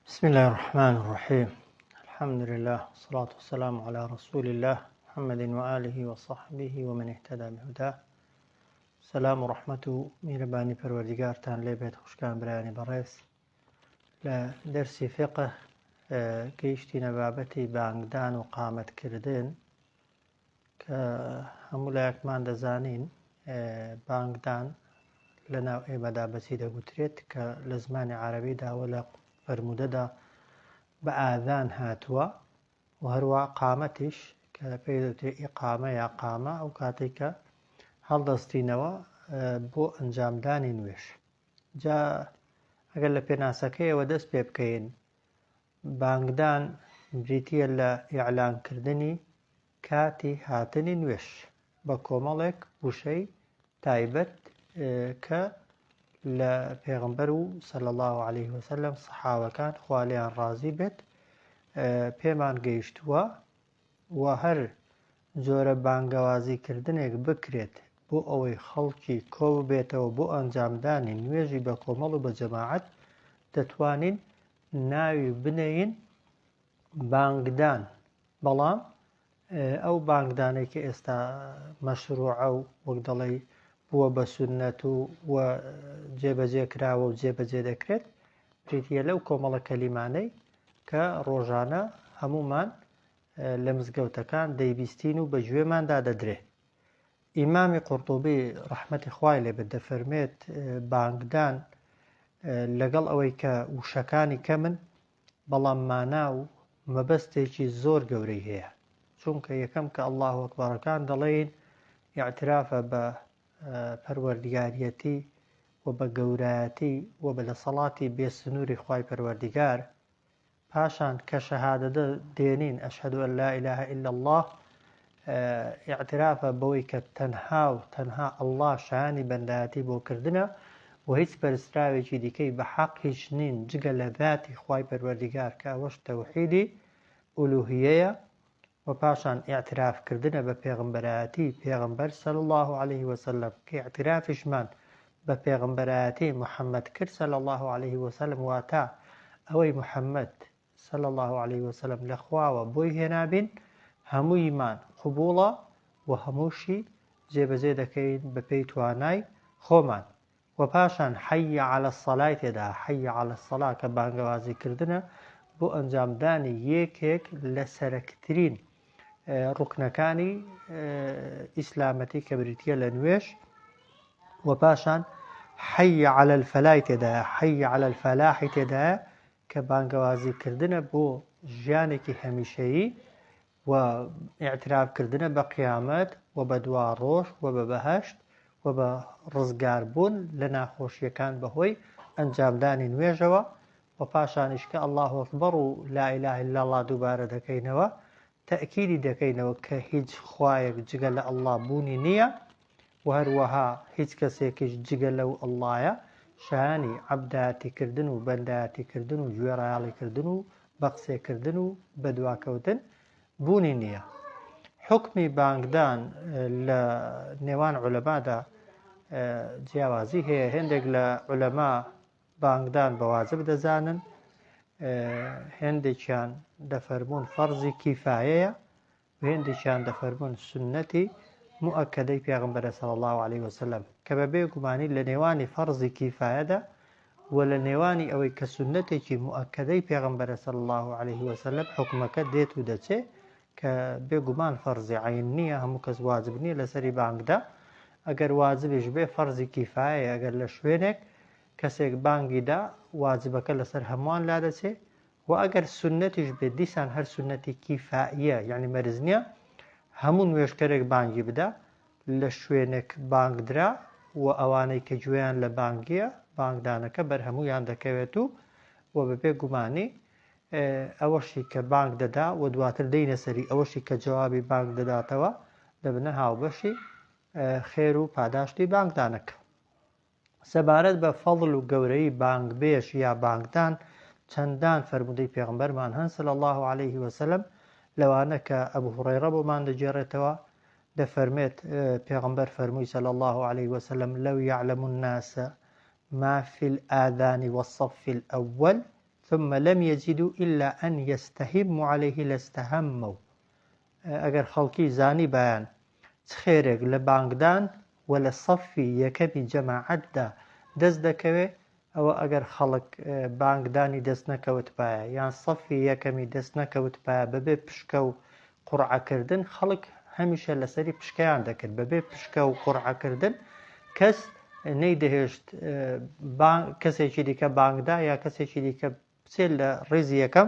بسم الله الرحمن الرحيم الحمد لله والصلاة والسلام على رسول الله محمد وآله وصحبه ومن اهتدى بهداه سلام و ڕەحمەت و میرەبانی پەروەردیگارتان لێ بێت خوشکان برایانی بەڕێز لە دەرسی فقه گەیشتینە بابەتی بانگدان و قامەتکردن کە هەموو لایەکمان دەزانین بانگدان لە ناو ئێمەدا بەچی دەگوترێت کە لە زمانی عربیدا و لە فەرموودەدا بە ئاذان هاتووە و هەروە قامەتیش کە پێی دەوترێت ئیقامە یا قامە ئەو کاتێک کە هەڵدەستینەوە بۆ ئەنجامدانی نوێژ جا ئەگەر لە پێناسەکەیەوە دەست پێ بکەین بانگدان بریتییە لە ئیعلانکردنی کاتی هاتنی نوێژ بە کۆمەڵێک وشەی تایبەت کە لە پێغەمبەر و صلی اللە علیه وسلم سەحاوەکان خوا لێیان ڕازی بێت پێمان گەیشتووە و هەر جۆرە بانگەوازی کردنێک بکرێت بۆ ئەوەی خەڵکی کۆببێتەوە بۆ ئەنجامدانی نوێژی بە کۆمەڵ و بە جەماعەت دەتوانین ناوی بنێین بانگدان، بەڵام ئەو بانگدانەی کە ئێستا مەشروعە و وەک دەڵێی بووە بە سوننەت و و جێبەجێ کراوە و جێبەجێ دەکرێت بریتییە لەو کۆمەڵە کەلیمانەی کە ڕۆژانە هەموومان لە مزگەوتەکان دەیبیستین و بە گوێماندا دەدرێ. ئیمامی قورتوبی ڕەحمەتی خوای لێ بێت دەفەرمێت بانگدان لەگەڵ ئەوەی کە وشەکانی کەمن بەڵام مانا و مەبەستێکی زۆر گەورەی هەیە چونکە یەکەم کە الله ئەکبەرەکان دەڵێین ئیعترافە بە پەروەردگاریەتی و بە گەورایەتی و بە دەسەڵاتی بێسنووری خوای پەروەردگار پاشان کە شەهادە دێنین اشهد ان لا اله الا اللە ئیعترافە بەوەی کە تەنها و تەنها اللە شایانی بەندایەتی بۆ کردنە و هیچ پەرستراوێکی دیکەی بە حەق هیچ نین جگە لە ذاتی خوای پەروەردیگار کە ئەوەش تەوحیدی ئولوهیەیە و پاشان ئیعتراف کردنە بە پێغەمبەرایەتی پێغەمبەر صلی اللە علیه وسلم کە ئیعترافیشمان بە پێغەمبەرایەتی محمد کرد صلی اللە علیه وسلم واتە ئەوەی محمد صلی اللە علیه وسلم لە خواوە بۆی هێنابین هەموویمان قبوڵە و هەمووشی جێبەجێ دەکەین بەپێی توانای خۆمان وە پاشان حی علی الصلاە ی تێدا، حی علی الصلاە کە بانگەوازی کردنە بۆ ئەنجامدانی یەکێک لە سەرەکترین ڕوکنەکانی ئیسلامەتی کە بریتیە لە نوێژ وە پاشان حی علی الفلاح ی تێدایە، حی علی الفلاح ی تێدایە کە بانگەوازی کردنە بۆ ژیانێکی هەمیشەیی و ئیعتراف کردنە بە قیامەت و بە دواڕۆژ و بە بەهەشت و بە ڕزگار بوون لە ناخۆشیەکان بەهۆی ئەنجامدانی نوێژەوە و پاشانیش کە اللە اکبر و لا الە الا اللە دووبارە دەکەینەوە تەئکیدی دەکەینەوە کە هیچ خوایەک جگە لە اللە بوونی نییە و هەروەها هیچ کەسێکیش جگە لەو اللەیە شایانی عەبدایەتی کردن و بەندایەتی کردن و گوێڕایەڵی کردن و بەقسەکردن و بەدواکەوتن بوونی نییە. حوکمی بانگدان لە نێوان عولەمادا جیاوازی هەیە، هێندێک لە عولەما بانگدان بە واجب دەزانن، هێندێکیان دەفەرموون فەرزی کیفایەیە، و هێندێکیان دەفەرموون سوننەتی موئەکەدەی پێغەمبەرە صلی اللە علیه وسلم کە بە بێ گومانی لە نێوانی فەرزی کیفایەدا و لە نێوانی ئەوەی کە سوننەتێکی موئەکەدەی پێغەمبەرە صلی اللە علیه وسلم حوکمەکە دێت و دەچێ کە بێ گومان فەرزی عەین نییە هەموو کەس واجب نییە لەسەری بانگدا ئەگەر واجبیش بێ فەرزی کیفایەیە ئەگەر لە شوێنێک کەسێک بانگی دا واجبەکە لەسەر هەمووان لادەچێ وە ئەگەر سوننەتیش بێت دیسان هەر سوننەتی کیفائیە یانی مەرج نیە هەموو نوێژکەرێک بانگی بدا لە شوێنێک بانگ درا و ئەوانەی کە گوێیان لە بانگیە بانگدانەکە بەر هەموویان دەکەوێت و وە بەبێ گومانی ئەوەشی کە بانگ دەدا و دواتر دێینە سەری ئەوەشی کە جوابی بانگ دەداتەوە دەبنە هاوبەشی خێر و پاداشتی بانگدانەکە. سەبارەت بە فەضل و گەورەیی بانگبێژ یا بانگدان چەندان فەرموودەی پێغەمبەرمان هەن صلی اللە علیه وسلم لەوانە کە ئەبو هوڕەیڕە بۆمان دەگێڕێتەوە دەفەرمێت پێغەمبەر فەرمووی صلی اللە علیه وسلم لو یعلم الناس ما فی الآذان والصف الأول. ثم لم يجدوا إلا أن يستهموا عليه لاستهموا ئەگەر خەڵکی زانیبایان چ خێرێک لە بانگدان و لە سەفی یەکەمی جەماعەتدا دەست دەکەوێ، ئەوە ئەگەر خەڵک بانگدانی دەست نەکەوتبایە یان سەفی یەکەمی دەست نەکەوتبایە بەبێ پشکە و قوڕعەکردن خەڵک هەمیشە لەسەری پشکەیان دەکرد بەبێ پشکە و قوڕعەکردن کەس نەیدەهێشت کەسێکی دیکە بانگدا یا کەسێکی دیکە بچێت لە ڕیزی یەکەم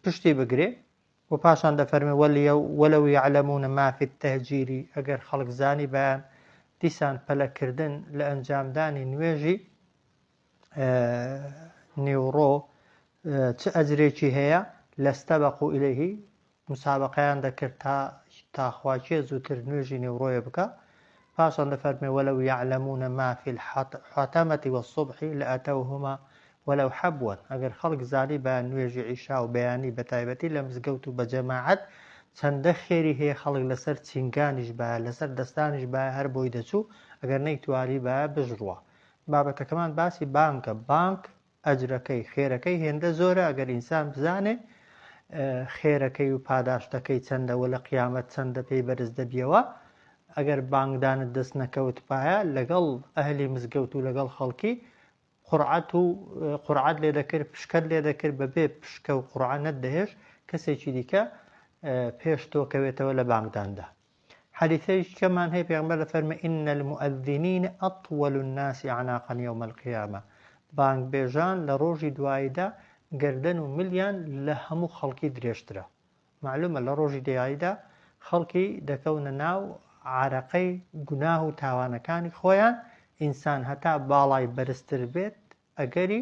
پشتی بگرێ و پاشان دەفەرمێ ولو یعلمون ما فی التهجیر ئەگەر خەڵک زانیبایان دیسان پەلەکردن لە ئەنجامدانی نوێژی نیوڕۆ چ ئەجرێکی هەیە لاستبقوا الیه مسابەقەیان دەکرد تا تاخوا کێ زووتر نوێژی نێوڕۆیە بکا پاشان دەفەرمێ ولو یعلمون ما فی الحتمة والصبح لاتوهما ولو حبوا ئەگەر خەڵک زانیبایان نوێژی عیشا و بەیانی بەتایبەتی لە مزگەوت و بە جەماعەت چەندە خێری هەیە خەڵک لەسەر چینگانیش بایە لەسەر دەستانیش بایە هەر بۆی دەچوو ئەگەر نەیتوانیبایە بشڕوا بابەتەکەمان باسی بانکە بانک ئەجرەکەی خێرەکەی هێندە زۆرە ئەگەر ئینسان بزانێ خێرەکەی و پاداشتەکەی چەندە وە لە قیامەت چەندە پێی بەرز دەبیەوە ئەگەر بانگدانت دەست نەکەوت پایە لەگەڵ ئەهلی مزگەوت و لەگەڵ خەڵکی قورعەت و قورعەت لێ دەکرد پشکەت لێ دەکرد بەبێ پشکە و قورعە نەتدەهێشت کەسێکی دیکە پێش تۆ کەوێتەوە لە بانگداندا حەدیثێکی کەمان هەیە پێغەمبەر دەفەرمێ ان المؤذنین اطول الناس اعناقا یوم القیامە بانگبێژان لە ڕۆژی دواییدا گەردەن و ملیان لە هەموو خەڵکی درێژترە معلومە لە ڕۆژی دواییدا خەڵکی دەکەونە ناو عارەقەی گوناه و تاوانەکانی خۆیان ئینسان هەتا باڵای بەرزتر بێت ئەگەری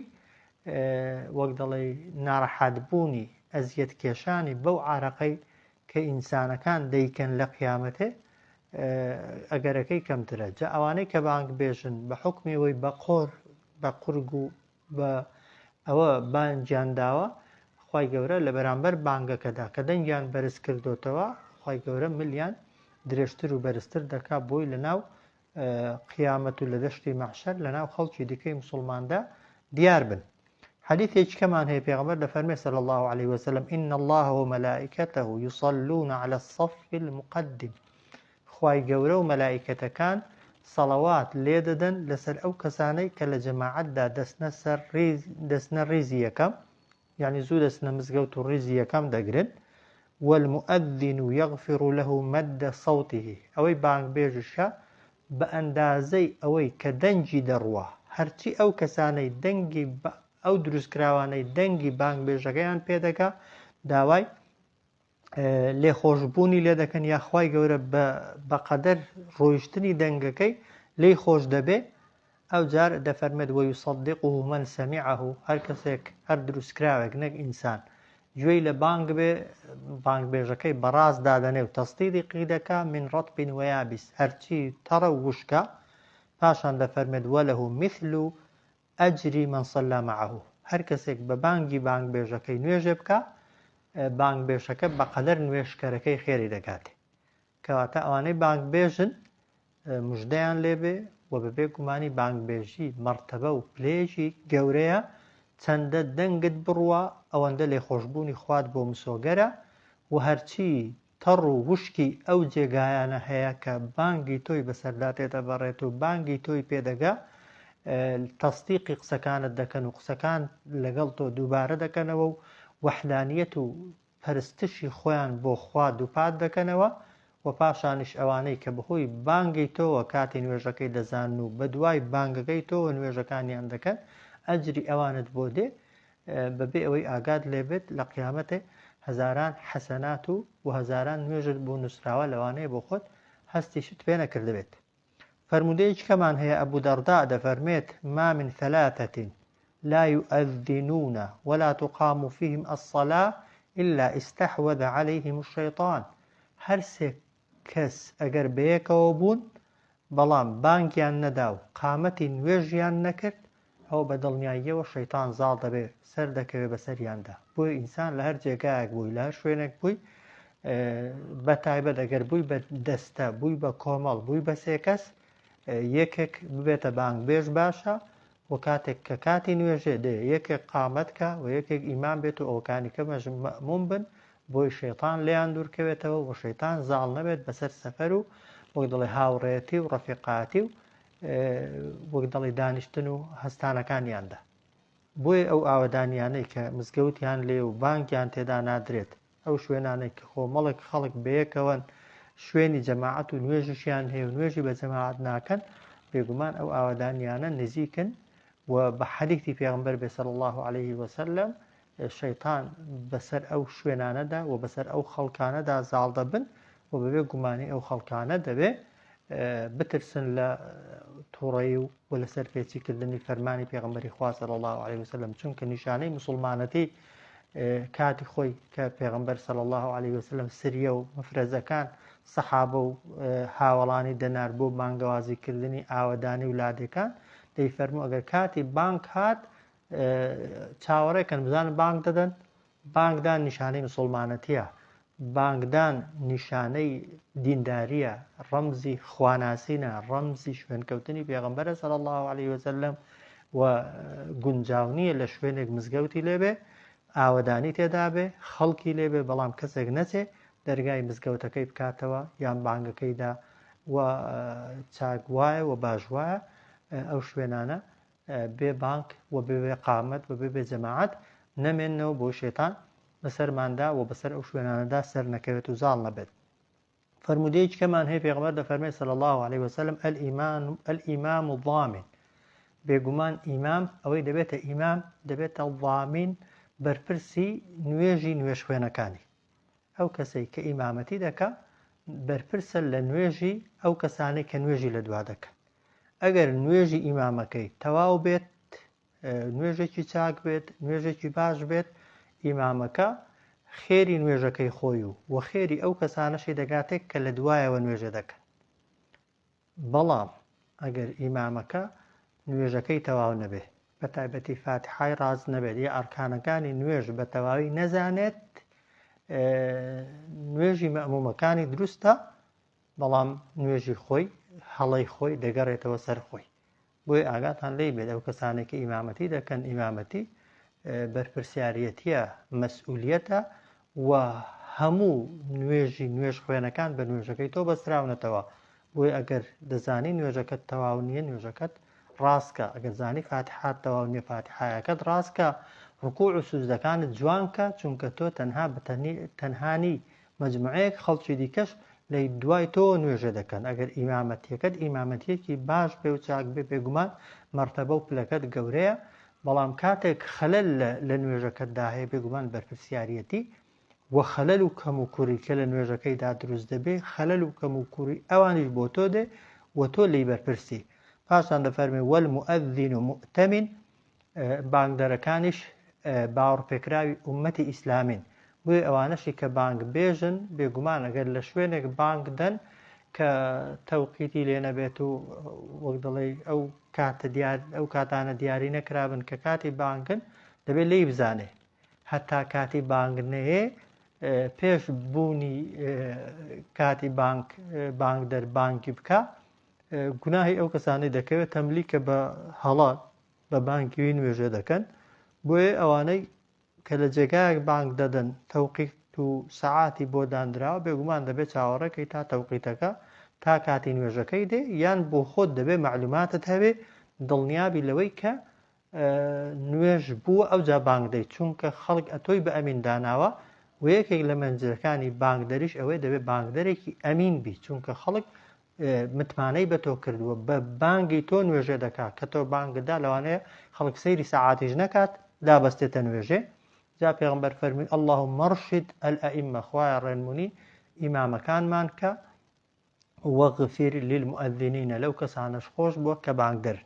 وەک دەڵێی ناڕەحەت بوونی ئەزیەت کێشانی بەو عارەقەی کە ئینسانەکان دەیکەن لە قیامەتێ ئەگەرەکەی کەمترە جا ئەوانەی کە بانگ بێژن بە حکمی ئەوەی بە قۆر بە قورگ و بە ئەوە بانگیان داوە خی گەورە لە بەرامبەر بانگەکەدا کە دەنگیان بەرز کردوتەوە خی گەورە ملیان درێژتر و بەرزتر دەکا بۆی لە ناو قیامەت و لە دەشتی مەحشەر لە ناو خەڵکی دیکەی مسوڵماندا دیار بن. حەدیثێکی کەمان هەیە پێغەمبەر دەفەرمێ صلی الله علیه وسلم ان الله وملائکته یصلون علی الصف المقدم خوای گەورە و مەلائیکەتەکان سەڵەوات لێدەدەن لەسەر ئەو کەسانەی کە لە جەماعەتدا دەچنە سەر ڕیز دەچنە ڕیزی یەکەم یعنی زوو دەچنە مزگەوت و ڕیزی یەکەم دەگرن والمؤذن یغفر له مد صوته ئەوەی بانگبێژیشە بە ئەندازەی ئەوەی کە دەنگی دەڕوا هەرچی ئەو کەسانەی دەنگی ئەو دروستکراوانەی دەنگی بانگبێژەکەیان پێدەگا داوای لێخۆشببوونی لێ دەکەن یا خوای گەورە بەقەدەر ڕۆیشتنی دەنگەکەی لێی خۆش دەبێ ئەوجار دەفەرمێت ویصدقه من سمعه هەر کەسێک هەر دروستکراوێک نەک ئینسان گوێی لە بانگ بێ بانگبێژەکەی بەڕاست دادەنێ و تەسدیقی دەکا من رطب ویابس هەرچی تەڕە و وشکە پاشان دەفەرمێت وله مثل اجر من صلی معه هەر کەسێک بە بانگی بانگبێژەکەی نوێژێ بکا بانگبێژەکە بەقەدەر نوێژکەرەکەی خێری دەگاتێ کەواتە ئەوانەی بانگبێژن مژدەیان لێبێ و بەبێ گومانی بانگبێژی مەرتەبە و پلەیەکی گەورەیە چەندە دەنگت بڕوا ئەوەندە لێخۆشبوونی خوات بۆ مسۆگەرە و هەرچی تەڕ و وشکی ئەو جێگایانە هەیە کە بانگی تۆی بەسەردا تێدەبەڕێت و بانگی تۆی پێدەگا تەسدیقی قسەکانت دەکەن و قسەکان لەگەڵ تۆ دووبارە دەکەنەوە و وەحدانیەت و پەرستشی خۆیان بۆ خوا دووپات دەکەنەوە و پاشانیش ئەوانەی کە بەهۆی بانگی تۆوە کاتی نوێژەکەی دەزانن و بەدوای بانگەکەی تۆوە نوێژەکانیان دەکەن ئەجری ئەوانت بۆ دێ بەبێ ئەوەی ئاگات لێبێت لە قیامەتێ هەزاران حەسەنات و و هەزاران نوێژت بۆ نووسراوە لەوانەیە بۆ خۆت هەستیشت پێ نەکردبێت. فەرموودەیەکی کەمان هەیە ئەبو دەرداء دەفەرمێت، ما من ثلاثة لا یؤذنون ولا تقام فیهم الصلاة الا استحوذ علیهم الشیطان هەر سێ کەس ئەگەر بەیەکەوە بوون بەڵام بانگیان نەدا و قامەتی نوێژیان نەکرد ئەوە بە دڵنیاییەوە شەیتان زاڵ دەبێ سەر دەکەوێ بەسەریاندا بۆیە ئینسان لە هەر جێگایەک بووی لە هەر شوێنێک بووی بە تایبەت ئەگەر بووی بە دەستە بووی بە کۆمەڵ بووی بە سێ کەس یەکێک ببێتە بانگبێژ باشە و کاتێک کە کاتی نوێژێ دێ یەکێک قامەت کا و یەکێک ئیمام بێت و ئەوکانی کەمەش مەئموم بن بۆی شەیتان لێیان دوورکەوێتەوە و شەیتان زاڵ نەبێت بەسەر سەفەر و وەک دەڵێ هاوڕێیەتی و ڕەفیقاتی و وەک دەڵێ دانیشتن و هەستانەکانیاندا. بۆیە ئەو ئاوەدانیانەی کە مزگەوتیان لێ و بانگیان تێدا نادرێت، ئەو شوێنانەی کە کۆمەڵێک خەڵک بەیەکەوەن شوێنی جەماعەت و نوێژیشیان هەیە و نوێژی بە جەماعەت ناکەن، بێگومان ئەو ئاوەدانیانە نزیکن و بە حەدیثی پێغەمبەر بێ صلی اللە علیه وسلم شەیتان بەسەر ئەو شوێنانەدا و بەسەر ئەو خەڵکانەدا زاڵ دەبن و بەبێ گومانی ئەو خەڵکانە دەبێ بترسن لە تووڕەیی و و لە سەرپێچیکردنی فەرمانی پێغەمبەری خوا صلی الله علیه وسلم چونکە نیشانەی مسلمانەتی کاتی خۆی کە پێغەمبەر صلی الله علیه وسلم سریە و مفرەزەکان سەحابە و هاوەڵانی دەنار بۆ بانگەوازیکردنی ئاوەدانی و لادێکان دەیفەرموو ئەگەر کاتی بانک هات چاوەڕێکەن بزانن بانگ دەدەن بانگدان نیشانەی مسوڵمانەتیە، بانگدان نیشانەی دینداریە، ڕەمزی خواناسینە، ڕەمزی شوێنکەوتنی پێغەمبەرە صلی اللە علیه وسلم و گونجاو نییە لە شوێنێک مزگەوتی لێبێ، ئاوەدانی تێدابێ، خەڵکی لێبێ، بەڵام کەسێک نەچێ دەرگای مزگەوتەکەی بکاتەوە یان بانگەکەیدا و چاک وایە و باش وایە ئەو شوێنانە بێ بانگ و بێ بێ قامەت و بێ بێ جەماعەت نەمێننەوە بۆ شەیتان بەسەرماندا و بەسەر ئەو شوێنانەدا سەر نەکەوێت و زاڵ نەبێت. فەرموودەیەکی کەمان هەیە پێغەمبەر دەفەرمێ صلی الله علیه وسلم الایمان الامام ضامن بێگومان ئیمام ئەوەی دەبێتە ئیمام دەبێتە ضامین بەرپرسی نوێژی نوێژخوێنەکانی ئەو کەسەی کە ئیمامەتی دەکا بەرپرسە لە نوێژی ئەو کەسانەی کە نوێژی لە دوا دەکەن ئەگەر نوێژی ئیمامەکەی تەواو بێت نوێژێکی چاک بێت نوێژێکی باش بێت ئیمامەکە خێری نوێژەکەی خۆی و وە خێری ئەو کەسانەشی دەگاتێک کە لە دوایەوە نوێژە دەکەن بەڵام ئەگەر ئیمامەکە نوێژەکەی تەواو نەبێ بە تایبەتی فاتحای ڕاست نەبێت یا ئەرکانەکانی نوێژ بە تەواوی نەزانێت نوێژی مەمومەکانی دروستە بەڵام نوێژی خۆی هەڵەی خۆی دەگەڕێتەوە سەر خۆی بۆیە ئاگاتان لێی بێت ئەو کەسانێک کە ئیمامەتی دەکەن ئیمامەتی بەرپرسیارەتیە مەسئولیەتە و هەموو نوێژی نوێژ خوێنەکان بە نوێژەکەی تۆ بەستراونەتەوە بۆیە ئەگەر دەزانی نوێژەکەت تەواو نییە نوێژەکەت ڕاستکە ئەگەر زانی فاتحات تەواو نییە فاتحایەکەت ڕاستکە ڕکوع و سوجدەکانت جوانکە چونکە تۆ تەنها بەتەنی تەنهانی مەجموعەیەک خەڵکی دیکەش لە دوای تۆوە نوێژێ دەکەن، ئەگەر ئیمامەتیەکەت ئیمامەتیەکی باش بێ و چاک بێ بێگومان مەرتەبە و پلەکەت گەورەیە، بەڵام کاتێک خەلەل لە نوێژەکەتدا هەیە بێگومان بەرپرسیاریەتی و خەلەل و کەموکوری کە لە نوێژەکەیدا دروست دەبێ خەلەل و کەموکوری ئەوانیش بۆ تۆ دێ و تۆ لێی بەرپرسی. پاشان دەفەرمێ والمؤذن مؤتمن بانگدەرەکانیش باوەڕپێکراوی ئوممەتی ئیسلامین، بۆیە ئەوانەشی کە بانگبێژن بێگومان ئەگەر لە شوێنێک بانگ دەن کە تەوقیتی لێ نەبێت و وەک دەڵێی ئەو کاتە دیار ئەو کاتانە دیاری نەکرابن کە کاتی بانگن دەبێت لێی بزانێ هەتا کاتی بانگ نەیێ پێش بوونی کاتی بانگ بانگدەر بانگی بکە گوناهی ئەو کەسانەی دەکەوێت تەملیکە بە هەڵە بە بانگی نوێژێ دەکەن بۆیە ئەوانەی کە لە جێگایەک بانگ دەدەن تەوقیت و سەعاتی بۆ دانراوە بێگومان دەبێت چاوەڕێکەی تا تەوقیتەکە تا کاتی نوێژەکەی دێ یان بۆ خۆت دەبێ مەعلوماتت هەبێ دڵنیابی لەوەی کە نوێژ بووە ئەوجا بانگ دەی چونکە خەڵک ئەتۆی بە ئەمین داناوە و یەکێک لە مەنجەکانی بانگدەریش ئەوەیە دەبێت بانگدەرێکی ئەمین بی چونکە خەڵک متمانەی بە تۆ کردووە بە بانگی تۆ نوێژێ دەکات کە تۆ بانگدا لەوانەیە خەڵک سەیری سەعاتیش نەکات دابەستێتە نوێژێ جا پێغمبەر فەرمی اللهم ارشد الائمە خوایە ڕێنمونی ئیمامەکانمان کە وەغفر للمؤذنین لەو کەسانەش خۆش بووە کە بانگدەرن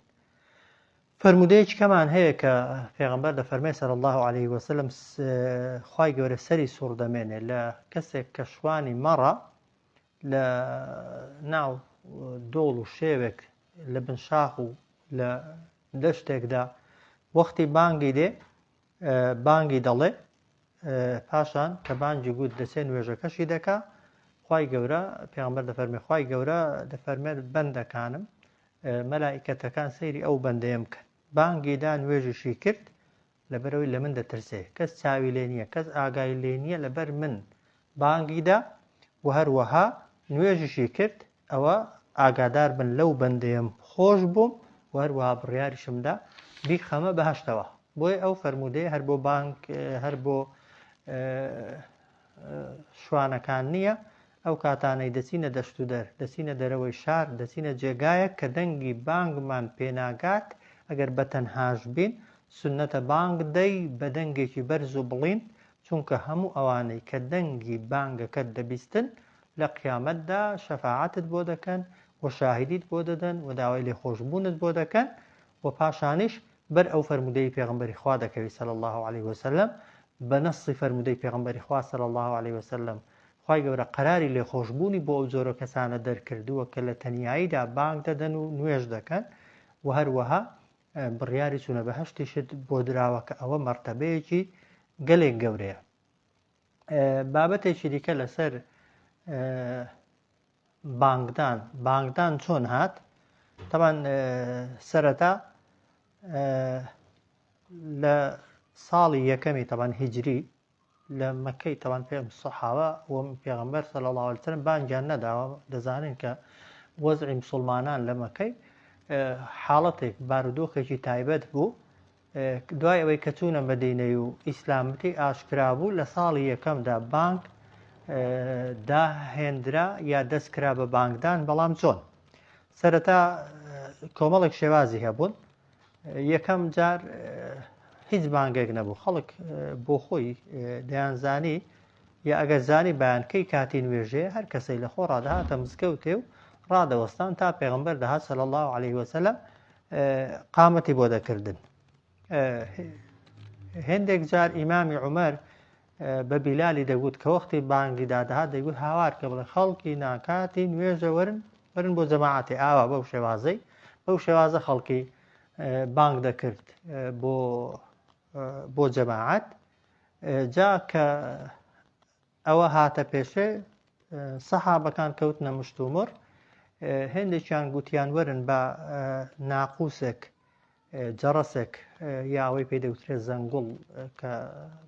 فەرموودەیەکی کەمان هەیە کە پێغەمبەر دەفەرمێ صلی اللە علیه وسلم خوای گەورە سەری سوڕ دەمێنێ لە کەسێک کە شوانی مەڕە لە ناو دۆڵ و شێوێک لە بن شاخ و لە دەشتێکدا وەختی بانگی دێ بانگی دەڵێ پاشان کە بانگی گوت دەچێ نوێژەکەشی دەکا خوای گەورە پێغەمبەر دەفەرمێ خوای گەورە دەفەرمێت بەندەکانم مەلائیکەتەکان سەیری ئەو بەندەیەم بکەن. بانگی دا نوێژیشی کرد لەبەرئەوەی لە من دەترسێ، کەس چاوی لێ نییە، کەس ئاگای لێ نییە لەبەر من بانگی دا و هەروەها نوێژیشی کرد، ئەوە ئاگادار بن لەو بەندەیەم خۆش بووم و هەروەها بڕیاریشم دا بیخەمە بەهەشتەوە. بۆیە ئەو فەرموودەیە هەر بۆ بانگ هەر بۆ شوانەکان نییە، ئەو کاتانەی دەچینە دەشتودەر، دەچینە دەرەوەی شار، دەچینە جێگایەک کە دەنگی بانگمان پێناگات، ئەگەر بە تەنهاش بین، سوننەتە بانگ دەی بە دەنگێکی بەرز و بڵیند، چونکە هەموو ئەوانەی کە دەنگی بانگەکەت دەبیستن لە قیامەتدا شەفاعەتت بۆ دەکەن و شاهیدیت بۆ دەدەن و داوای لێخۆشبوونت بۆ دەکەن و پاشانیش بەر ئەو فەرموودەی پێغەمبەری خوا دەکەوی صلی اللە علیه وسلم بە نەصی فەرموودەی پێغەمبەری خوا صلی اللە علیه وسلم خوای گەورە قەراری لێخۆشبوونی بۆ ئەو جۆرە کەسانە دەرکردووە کە لە تەنیاییدا بانگ دەدەن و نوێژ دەکەن و هەروەها بڕیاری چوونە بەهەشتیشت بۆ دراوە کە ئەوە مەرتەبەیەکی گەلێک گەورەیە. بابەتێکی دیکە لەسەر بانگدان بانگدان چۆن هات تەبان سەرەتا لە ساڵی یەکەمی تەبان هیجری لە مەکەی تەوان پێ سەحابە و پێغەمبەر صلی الله علیه وسلم بانگیان نەداوە دەزانین کە وەزعی مسلمانان لە مەکەی حاڵەتێک بارودۆخێکی تایبەت بوو دوای ئەوەی کە چوونە مەدینەی و ئیسلامەتی ئاشکرا بوو لە ساڵی یەکەمدا بانگ داهێنرا یا دەست کرا بە بانگدان بەڵام چۆن سەرەتا کۆمەڵێک شێوازی هەبوون یەکەم جار هیچ بانگێک نەبوو خەڵک بۆ خۆی دەیانزانی یا ئەگەر زانی بەیانکەی کاتی نوێژێ هەر کەسەی لە خۆ ڕادەهاتە مزگەوتێ و ڕادەوەستان تا پێغمبەر دەهات صلی الله علیه وسلم قامەتی بۆ دەکردن هێندێک جار ئیمامی عومەر بە بیلالی دەگوت کە وەختی بانگی دادەهات دەیگوت هاوار کە بڵێ خەڵکی ناکاتی نوێژە وەرن وەرن بۆ جەماعەتی ئاوا بەو شێوازەی بەو شێوازە خەڵکی بانگ دەکرد بۆ بۆ جەماعەت جا کە ئەوە هاتە پێشێ سەحابەکان کەوتنە مشتومڕ هێندێکیان گوتیان وەرن بە ناقوسێک جەڕەسێک یا ئەوەی پێی دەگوترێت زەنگوڵ کە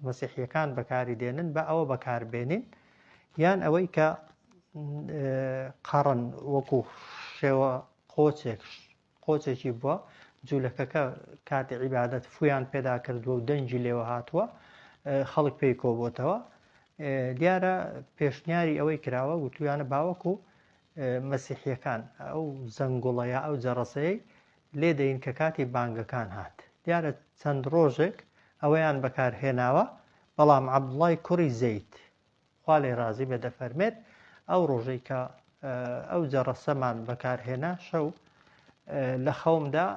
مەسیحیەکان بەکاری دێنن بە ئەوە بەکاربێنین یان ئەوەی کە قەڕن وەکو شێوە قۆچێک قۆچێکی بووە جوولەکەکە کاتی عیبادەت فویان پێدا کردووە و دەنگی لێوە هاتووە خەڵک پێی کۆبۆتەوە دیارە پێشنیاری ئەوەی کراوە وتویانە باوەکو مەسیحیەکان ئەو زەنگوڵە یا ئەو جەڕەسەی لێ دەین کە کاتی بانگەکان هات. دیارە چەند ڕۆژێک ئەوەیان بەکار هێناوە، بەڵام عەبدوڵای کوڕی زەید، خوا لێی ڕازی بێت دەفەرمێت، ئەو ڕۆژەی کە ئەو جەڕەسەمان بەکار هێنا شەو لە خەومدا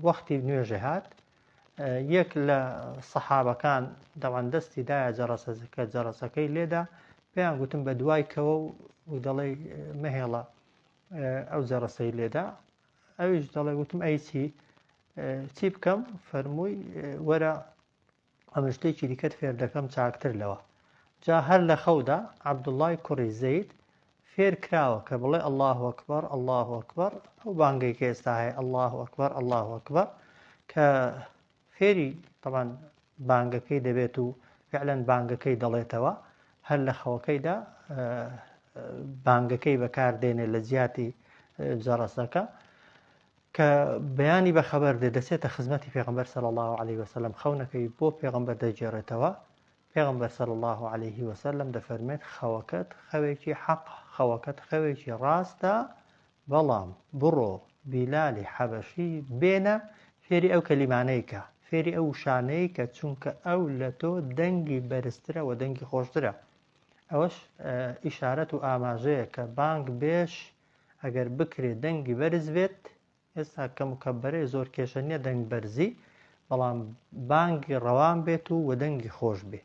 وەختی نوێژێ هات، یەک لە سەحابەکان دەوان دەستی دایە جەڕەسەکە جەڕەسەکەی لێدا، پێیان گوتم بە دوای کەوە و دەڵێ مەهێڵە ئەو جەڕەسەی لێدا ئەویش دەڵێ وتم ئەی چی چی بکەم فەرمووی وەرە ئەمە شتێکی دیکەت فێر دەکەم چاکتر لەوە جا هەر لە خەودا عەبدوڵای کوڕی زەید فێر کراوە کە بڵێ الله ئەکبەر الله ئەکبەر ئەو بانگەی کە ئێستا هەیە الله ئەکبەر الله ئەکبەر کە فێری تەبان بانگەکەی دەبێت و فعلەن بانگەکەی دەڵێتەوە هەر لە خەوەکەیدا بانگەکەی بەکاردێنێ لە جیاتی جەڕەسەکە کە بەیانی بە خەبەر دێ دەچێتە خزمەتی پێغمبەر صلی الله علیه وسلم خەونەکەی بۆ پێغمبەر دەگێڕێتەوە پێغمبەر صلی الله علیه وسلم دەفەرمێت خەوەکەت خەوێکی حەق خەوەکەت خەوێکی ڕاستە بەڵام بڕۆ بیلالی حەبەشی بێنە فێری ئەو کەلیمانەی کە، فێری ئەو وشانەی کە چونکە ئەو لە تۆ دەنگی بەرزترە وە دەنگی خۆشترە. ئەوەش ئیشارەت و ئاماژەیە کە بانگ بێژ ئەگەر بکرێ دەنگی بەرز بێت، ئێستا کە مکەبەرەیە زۆر کێشە نیە دەنگ بەرزی، بەڵام بانگی ڕەوان بێت و وە دەنگی خۆش بێ.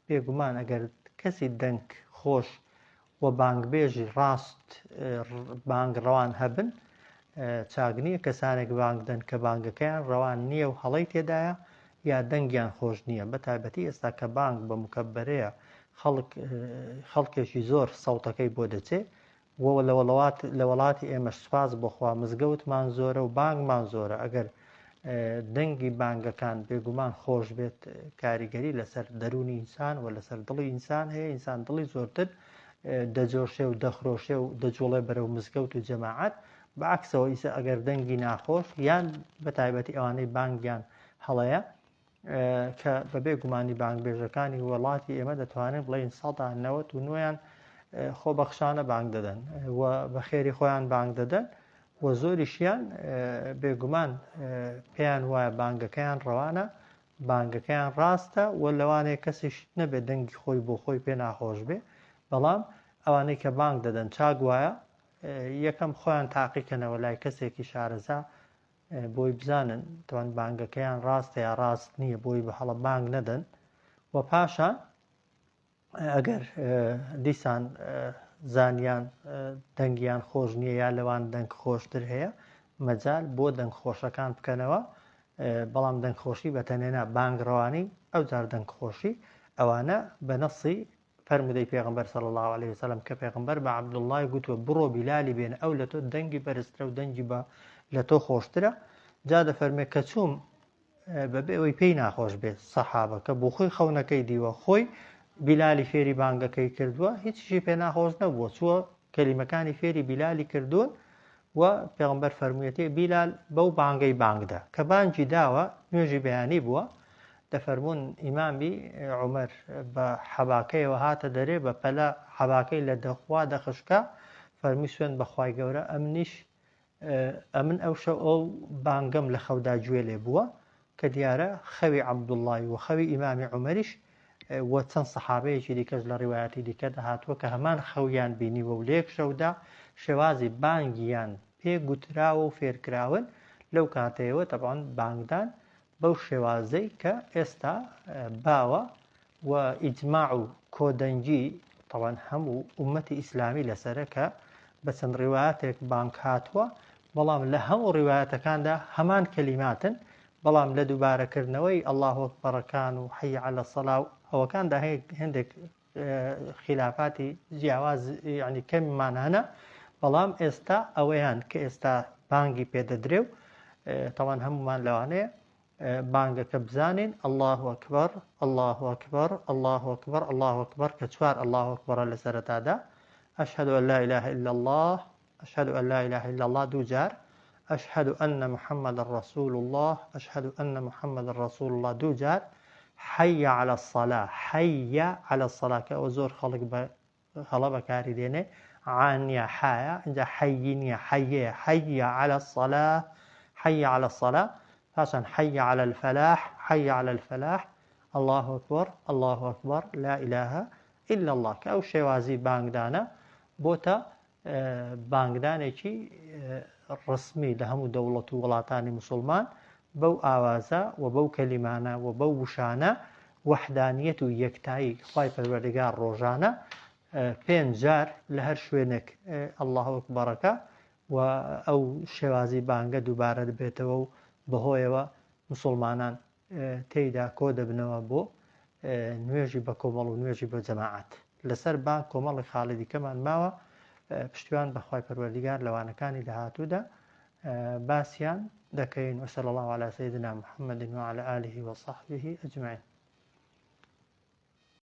بێگومان ئەگەر کەسی دەنگ خۆش و بانگبێژی ڕاست بانگ ڕەوان هەبن چاک نییە کەسانێک بانگ دەن کە بانگەکەیان ڕەوان نییە و هەڵەی تێدایە یا دەنگیان خۆش نییە بە تایبەتی ئێستا کە بانگ بە مکەبەرەیە خەڵک خەڵکێکی زۆر سەوتەکەی بۆ دەچێ و لە وڵات لە وڵاتی ئێمەش سوپاس بۆ خوا مزگەوتمان زۆرە و بانگمان زۆرە ئەگەر دەنگی بانگەکان بێگومان خۆش بێت کاریگەری لەسەر دەروونی ئینسان و لەسەر دڵی ئینسان هەیە، ئینسان دڵی زۆرتر دەجۆشێ و دەخرۆشێ و دەجوڵێ بەرەو مزگەوت و جەماعەت. بەعەکسەوە ئیسە ئەگەر دەنگی ناخۆش یان بە تایبەتی ئەوانەی بانگیان هەڵەیە کە بەبێ گومانی بانگبێژەکانی وڵاتی ئێمە دەتوانین بڵێین سەدا نەوەت و نۆیان خۆبەخشانە بانگ دەدەن و بە خێری خۆیان بانگ دەدەن و زۆریشیان بێگومان پێیان وایە بانگەکەیان ڕەوانە، بانگەکەیان ڕاستە و لەوانەیە کەسیش نەبێت دەنگی خۆی بۆ خۆی پێ ناخۆش بێ، بەڵام ئەوانەی کە بانگ دەدەن چاک وایە یەکەم خۆیان تاقیکەنەوە لای کەسێکی شارەزا بۆی بزانن توان بانگەکەیان ڕاستە یا ڕاست نییە بۆی بە هەڵە بانگ نەدەن و پاشان ئەگەر دیسان زانیان دەنگیان خۆش نییە یا لەوان دەنگ خۆشتر هەیە مەجال بۆ دەنگ خۆشەکان بکەنەوە، بەڵام دەنگ خۆشی بە تەنێ نا، بانگ ڕەوانی ئەوجار دەنگ خۆشی ئەوانە بە نەسی فەرموودەی پێغەمبەر صلی اللە علیه وسلم کە پێغەمبەر بە عەبدوڵڵای گوتووە بڕۆ بیلالی بێنە ئەو لە تۆ دەنگی بەرزترە و دەنگی بە لە تۆ خۆشترە، جا دەفەرمێ کە چووم بەبێ ئەوەی پێی ناخۆش بێت سەحابەکە بۆ خۆی خەونەکەی دیوە خۆی بیلالی فێری بانگەکەی کردووە هیچیشی پێ ناخۆش نەبووە چووە کەلیمەکانی فێری بیلالی کردوون و پێغمبەر فەرموویەتی بیلال بەو بانگەی بانگدا کە بانگی داوە نوێژی بەیانی بووە دەفەرمونون ئیمامی عومەر بە حەباکەیەوە هاتە دەرێ بە پەلە حەباکەی لە دەخوا دەخشکا فەرمی سوێن بەخوای گەورە ئەمنیش ئەمن ئەو شەو ئەو بانگەم لە خەودا گوێ لێ بووە، کە دیارە خەوی عەبدوڵڵای و خەوی ئیمامی عومەریش و چەند سەحابەیەکی دیکەش لە ڕیوایەتی دیکەدا هاتووە کە هەمان خەویان بینیوە و لە یەک شەودا شێوازی بانگیان پێ گوتراوە و فێرکراون، لەو کاتەیەوە تەبعەن بانگدان بەو شێوازەی کە ئێستا باوە و ئیجماع و کۆدەنگی تەوان هەموو ئومەتی ئیسلامی لەسەرە کە بە چەند ڕیوایەتێک بانگ هاتووە، بەڵام لە هەموو ڕیوایەتەکاندا هەمان کەلیماتن، بەڵام لە دووبارەکردنەوەی اللە اکبرەکان و حی علی الصلاە و ئەوەکاندا هەندێک خیلافاتی جیاواز یعنی کەممان هەنە، بەڵام ئێستا ئەوەیان کە ئێستا بانگی پێدەدرێ و تەوان هەمومان لەوانەیە بانگەکە بزانین اللە اکبر اللە اکبر اللە اکبر اللە اکبر کە چوار اللە اکبرە لە سەرەتادا اشهد ان لا اله الا الله اشهد ان لا اله الا الله دوو جار اشهد ان محمد رسول الله اشهد ان محمد رسول الله دوو جار حي على الصلاة حي على الصلاة کە ئەوە زۆر خەڵک بە هەڵە بەکاری دێنێ عا نیە حایە ئینجا حەیی نیە حەیەیە حەیە عەلە الصلاة حەیە عەلە الصلاة پاشان حەیە عەلە الفلاح حەیە عەلە الفلاح الله اکبر الله اکبر لا اله الا الله کە ئەو شێوازی بانگدانە بۆتە بانگدانێکی ڕسمی لە هەموو دەوڵەت و وڵاتانی مسلمان بەو ئاوازە و بەو کەلیمانە و بەو وشانە وەحدانیەت و یەکتایی خوای پەروەردگار ڕۆژانە پێنج جار لە هەر شوێنێک اللە اکبرەکە و ئەو شێوازی بانگە دووبارە دەبێتەوە و بەهۆیەوە مسوڵمانان تێیدا کۆ دەبنەوە بۆ نوێژی بە کۆمەڵ و نوێژی بە جەماعەت. لەسەر بانگ کۆمەڵی خاڵی دیکەمان ماوە پشتیوان بەخوای پەروەردگار لەوانەکانی داهاتوودا باسیان دەکەین. وصلی اللە علی سیدنا محمد وعلی آله وصحبه اجمعین.